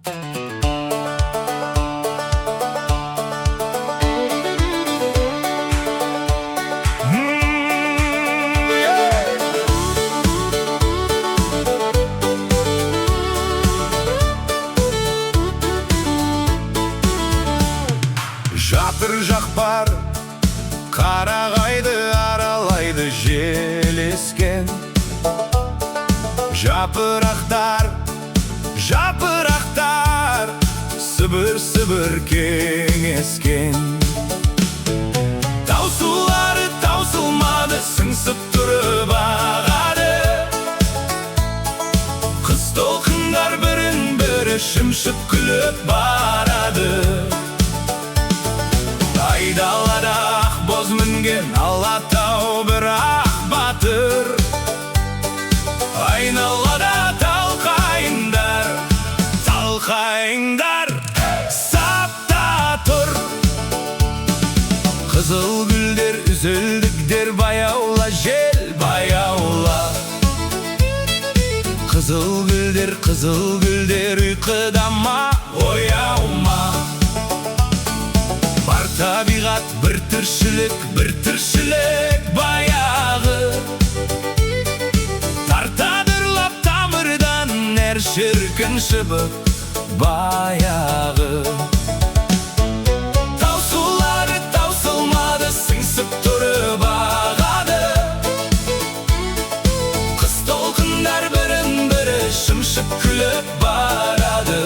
Жатыр жақпар қарағайды аралайды жел ескен. Жапырақтар, жапырақтар сыбыр сыбыр кеңескен. Тау сулары таусылмады, сыңсып тұрып ағады. Қыз толқындар бірін бірі шымшып күліп барады. Айдалада ақ боз мінген Алатау бір ақ батыр. Айналада тал қайыңдар, тал қайыңдар сапта тұр. Қызыл гүлдер үзілдіктер, баяула, жел, баяула. Қызыл гүлдер, қызыл гүлдер, ұйқыда ма, ояу ма? Бар табиғат бір тіршілік, бір тіршілік баяғы. Тартадырлап тамырдан әр шіркін шыбық баяғы. Тау сулары таусылмады, сыңсып тұрып ағады. Қыз толқындар бірін бірі шымшып күліп барады.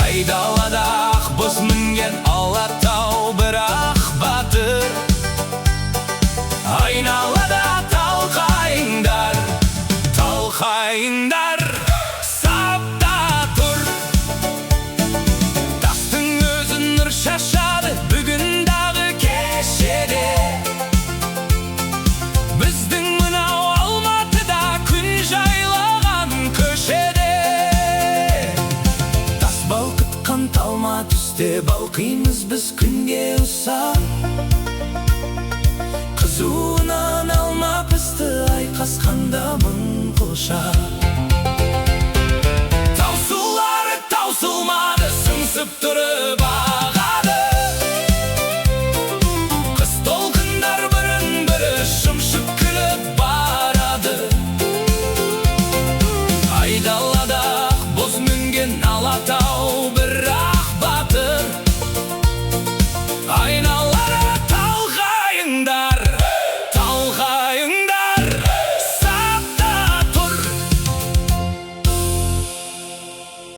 Айдалада ақ боз мінген Алатау бір ақ батыр. Айналада тал қайыңдар, тал қайыңдар сапта тұр. Тастың өзі нұр шашады бүгін дағы кешеде. Біздің мынау Алматыда күн жайлаған көшеде. Тас балқытқан талма түсте балқимыз біз күнге ұсап. Қызуынан алма пісті айқасқанда мың құлша.